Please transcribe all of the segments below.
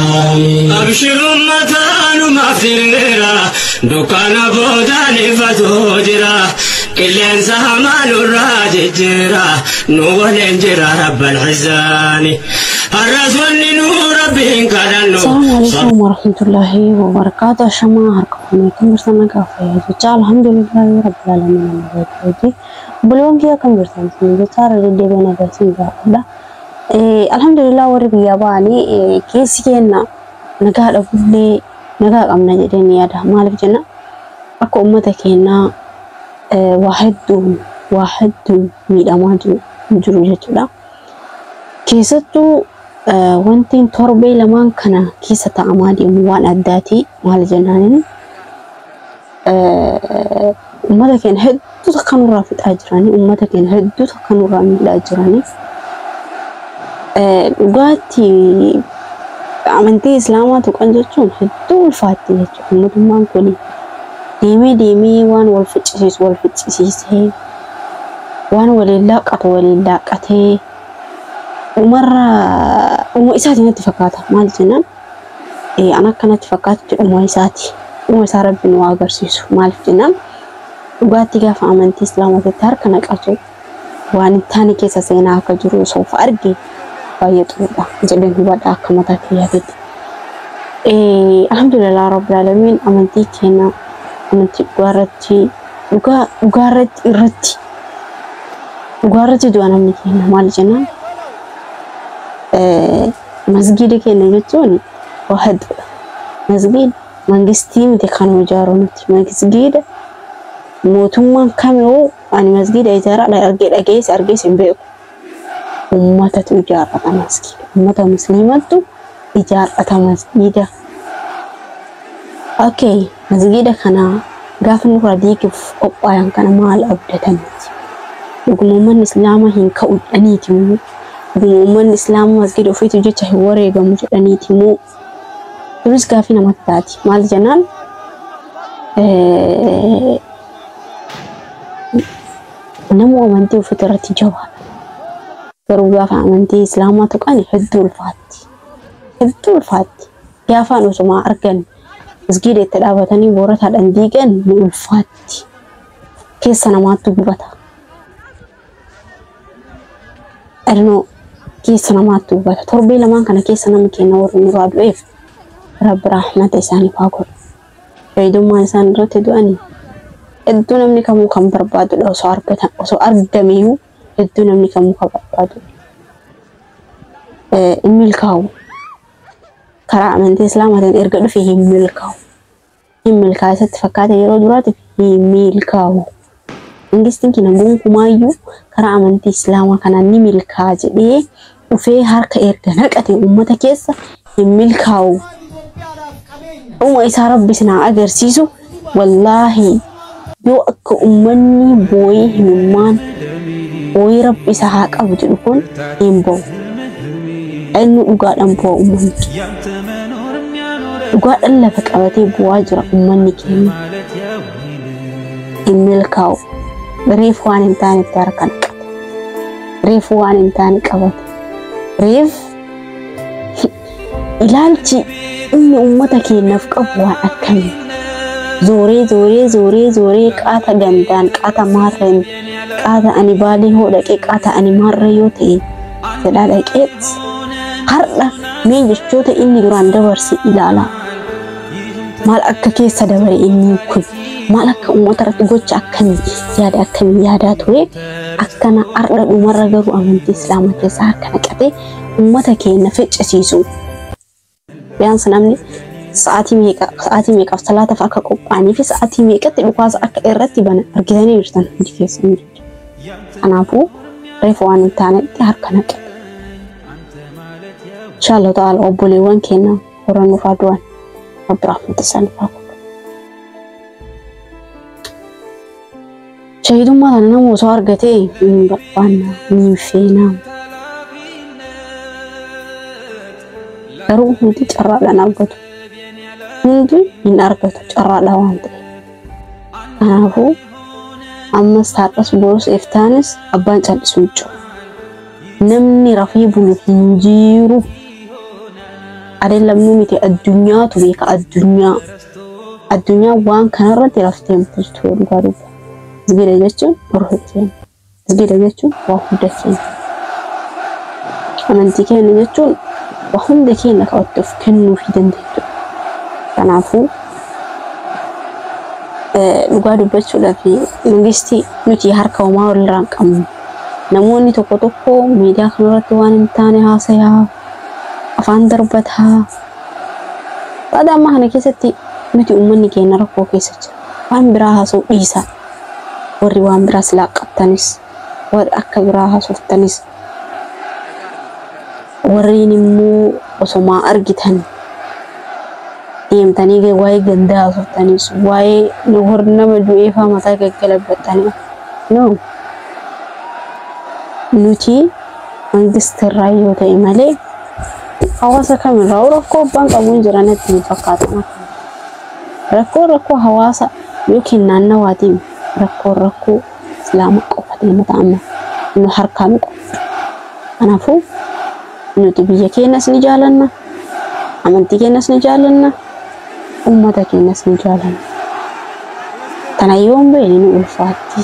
Abshir ummataanuma firiira dukkana boodaan ifatu jira qilleensa hamaa nurraa jijjiira nu waliin jira rabbal izzaani har'as wanni nu rabbiin kadhannu. Assalamu alaikum warahmatullahi wabarakatuh. Ashamaa harka fuunee kan jirtan nagaa fayyaa jecha alhamdulillahi rabbil alamin nama beekuu Obboleewwan kiyya kan jirtan isin jecha irra deddeebiin nagaa isin gaafadha. Alhamdulillah warri biyyaa ba'anii keessi keenya nagaa dhabullee nagaa qabna jedhee ni yaada. Maaliif jenna akka uummata keenyaa waa hedduun miidhamaa jiru jechuudha. Keessattuu wanti torbee lamaan kana keessa taa'amaa deemu waan addaati. Maal jennaaniin uummata keenya hedduutu akka nurraa fixaa jiranii, uummata keenya hedduutu akka nurraa miidhaa jiranii. Dhugaatti amantii Islaamaa tuqan jechuun hedduu ulfaatti jechuudha. Mootummaan kun deemee deemee waan wal ficcisiisu wal ficcisiisee waan waliin laaqatu waliin laaqatee umarra dhuma isaati natti fakkaata. Maal jennaan an akka natti fakkaatutti dhuma isaati. Dhuma isaa rabbi nu agarsiisu. Maaliif jennaan dhugaatti gaafa amantii Islaamaatti harka naqatu waan hin taane keessa seenaa akka jiru osoo of arge baay'ee xuruudha jedheen hubadha akka mataa kiyyaatitti. Alhamdulillah rabbil alamin amantii keenya amantii dhugaarratti dhugaarratti irratti dhugaarratti du'a namni keenya maal jennaan masgiida keenya jechuun waa hedduudha. Masgiida mangistii miti kan ijaaru nuti. Masgiida mootummaan kamuu ani masgiida ijaaraa argee dhageesse argees hin beeku. Uummatatu ijaarrata masgiida. Uummata musliimattu ijaarrata masgiida. Okay, masgiida kana gaafa nurraa diiguuf qophaayan kana maal abdataniiti? Dhuguma uummanni Islaamaa hin ka'u jedhaniiti moo? Dhuguma uummanni Islaamaa masgiida ofiitu jecha hin wareegamu jedhaniiti moo? Kunis gaafii namatti taati. Maal jennaan nama amantii ofiitu irratti jabaadha. Garuu gaafa amantii Islaamaa tuqan hedduu ulfaatti. Hedduu ulfaatti. Gaafaan osuma argan masgiida itti dhaabatanii boorataadhaan diigan ni ulfaatti. Keessa namaattu gubata. Ernoo keessa namaattu gubata. Torbee lamaan kana keessa namni keenya warri nurraa du'eef Rabbi rahmata isaaniif haa godhu. Fayyadummaan isaan irratti du'anii hedduu namni kamuu kan barbaadudha osoo argatan osoo argameeyyuu hedduu namni kamuu kan barbaadudha. Hin milkaa'u. Karaa amantii Islaamaatiin erga dhufe hin milkaa'u. Hin milkaa'u isatti fakkaate yeroo duraatiif hin milkaa'u. Mangistiin keenya gonkumaayyuu karaa amantii Islaamaa kanaan ni milkaa'a jedhee dhufee harka erga naqate uummata keessa hin milkaa'u. Dhuma isaa Rabbi isin haa agarsiisu. Wallaahi yoo akka uummanni boo'ee himimmaan boo'ee Rabbi isa haa qabu jedhu kun hin ba'u. Inni dhugaadhaan boo'a uummanni keenya. Dhugaadhaan lafa qabatee boo'aa jira uummanni keenya. Hin milkaa'u. Reefu waan hin taanetti harka naqate. Reefu waan hin taane qabate. Reef ilaalchi inni uummata keenyaaf qabu waan akkamii? Zooree zooree zooree zooree qaata gandaan qaata maarreen qaata ani baalee hoo dhaqee qaata ani maarree yoo ta'e jedhaa dhaqeet har'a mee jechoota inni duraan dabarse ilaala. Maal akka keessa dabare inni kun maal akka uummata irratti gocha akkamii yaada akkamii yaadaa ture akkana har'a dhumarra garuu amantii Islaamaa keessaa harka naqatee uummata keenya ficcisiisu. Biyyaansa namni sa'aatii meeqaaf salaataaf akka qophaa'anii fi sa'aatii meeqatti dhukaasa akka irratti banan argitanii jirtan hundi keessan jechuudha. Kanaafuu reefu waan hin taanetti harka naqate. Inshallah ta'ala obboleewwan keenya warra nurraa du'an Rabbi rahmata isaaniif haa godhu. Shahiidummaa kana nama osoo argatee hin barbaanna, ni hin feena. Garuu hundi carraadhaan argatu. Hundi hin argatu carraadhaan waan ta'eef. Kanaafuu ammas har'as borus iftaanis abbaan callisu hin jiru. Namni rafee bulu hin jiru. Adeelamnu miti addunyaatu beeka addunyaa. Addunyaa waan kanarratti raftee bultu dhugaa dubba. Masgiida jechuun ruuhii keenya. Masgiida jechuun waa hunda keenya. Amantii keenya jechuun waa hunda keenya qabattee of kennuufii dandeettudha. Kanaafuu dhugaa dubbachuudhaaf mangistii nuti harka homaa walirraa hin qabnu. Namoonni tokko tokko miidiyaa kanarratti waan hin taane haasayaa, afaan darbataa. Baada ammaa kana keessatti nuti uummanni keenya rakkoo keessa jira. Waan biraa haasa'u dhiisaa. Warri waan biraa silaa qabtanis, warri akka biraa haasoftanis, warreen immoo osomaa argitan deemtanii waa'ee gandaa haasoftanis, waa'ee nama du'eefaa mataa gaggalabattanii. No. Nuti mangistirraa yoo ta'e malee hawaasa kamirraa rakkoo abbaan qabuun jiran natti hin fakkaatan. Rakkoo rakkoo hawaasa yookiin naannawaatiin rakkoo rakkoo islaama qofa mataa amma nu harkaa nu qabu. Kanaafuu nuti biyya keenyas ni jaalanna, amantii keenyas ni jaalanna, uummata keenyas ni jaalanna. Kana yoo hin beekne nu ulfaatti.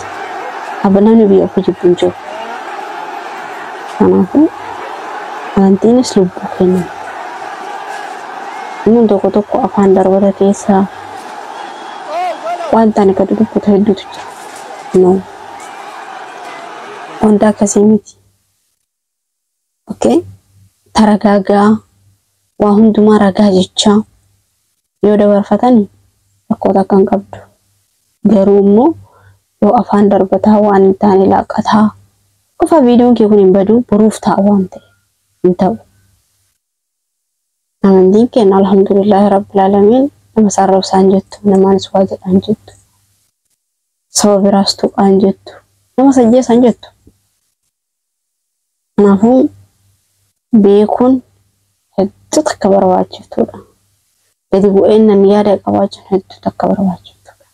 Abba namni biyya ofii jibbu hin jiru. Kanaafuu amantiinis lubbuu keenya. Inni tokko tokko afaan darbata keessaa waan taane gadi dubbatu hedduutu jira. No. Wanta akkasii miti. Okay? Taragaagaa waa hundumaa ragaa jechaa yoo dabarfatan rakkoota akka hin qabdu. Garuu immoo yoo afaan darbataa waan hin taane laaqataa qofa viidiyoon kee kun hin badu boruuf ta'a waan ta'e hin ta'u. Amantiin keenya alhamdulillahi rabbil aalamiin nama sarrabsaan jettu, namaanis waa jedhaan jettu, saba biraas tuqaan jettu, nama sajjeessaan jettu. Kanaafuu beekuun hedduu takka barbaachiftuudha. Gadi bu'eennan yaada qabaachuun hedduu takka barbaachiftuudha.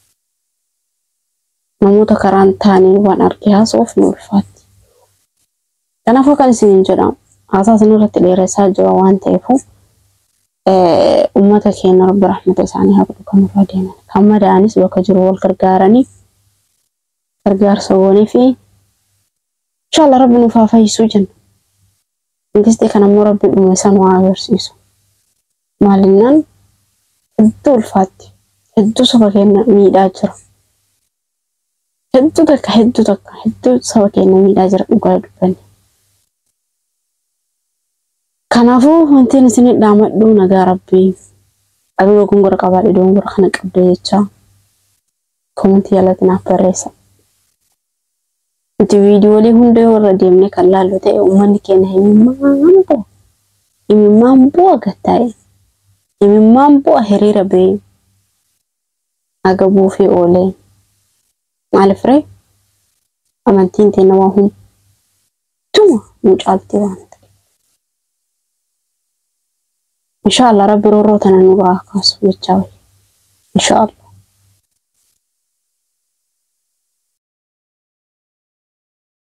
Namoota karaan taane waan arge haasa'uuf nu ulfaatti. Kanaafuu kan isiniin jedhamu haasaa isin irratti dheeressaa jira waan ta'eef uummata keenya rabbi rahmata isaanii haa godhu kan irraa deeman. Kan madaa'anis bakka jiru wal gargaaranii gargaarsa goonee fi inshallah rabbi nuuf haa fayyisuu jenna. Mangistii kana immoo rabbi dhume san waa agarsiisu. Maalinnaan hedduu ulfaatti. Hedduu saba keenya miidhaa jira. Hedduu takka hedduu takka hedduu saba keenya miidhaa jira dhugaa dubbanne. Kanaafuu wanti isin dhaamadhu nagaa rabbii aduu gongora qabaadhe dongora kana qabda jechaa komentii jalatti naaf barreessa. Nuti viidiyoolee hunda yoo irra deemnee kan laallu ta'e uummanni keenya imimmaan bu'a. Imimmaan bu'a gattaa'e. Imimmaan bu'a hiriira ba'ee agabuu fi oolee. Maaliif ree? Amantiin teenya waa hunduma nu caalti waan ta'eef. Inshallah rabbi roorroo tana nu haa kaasu jechaa wayya. Inshallah.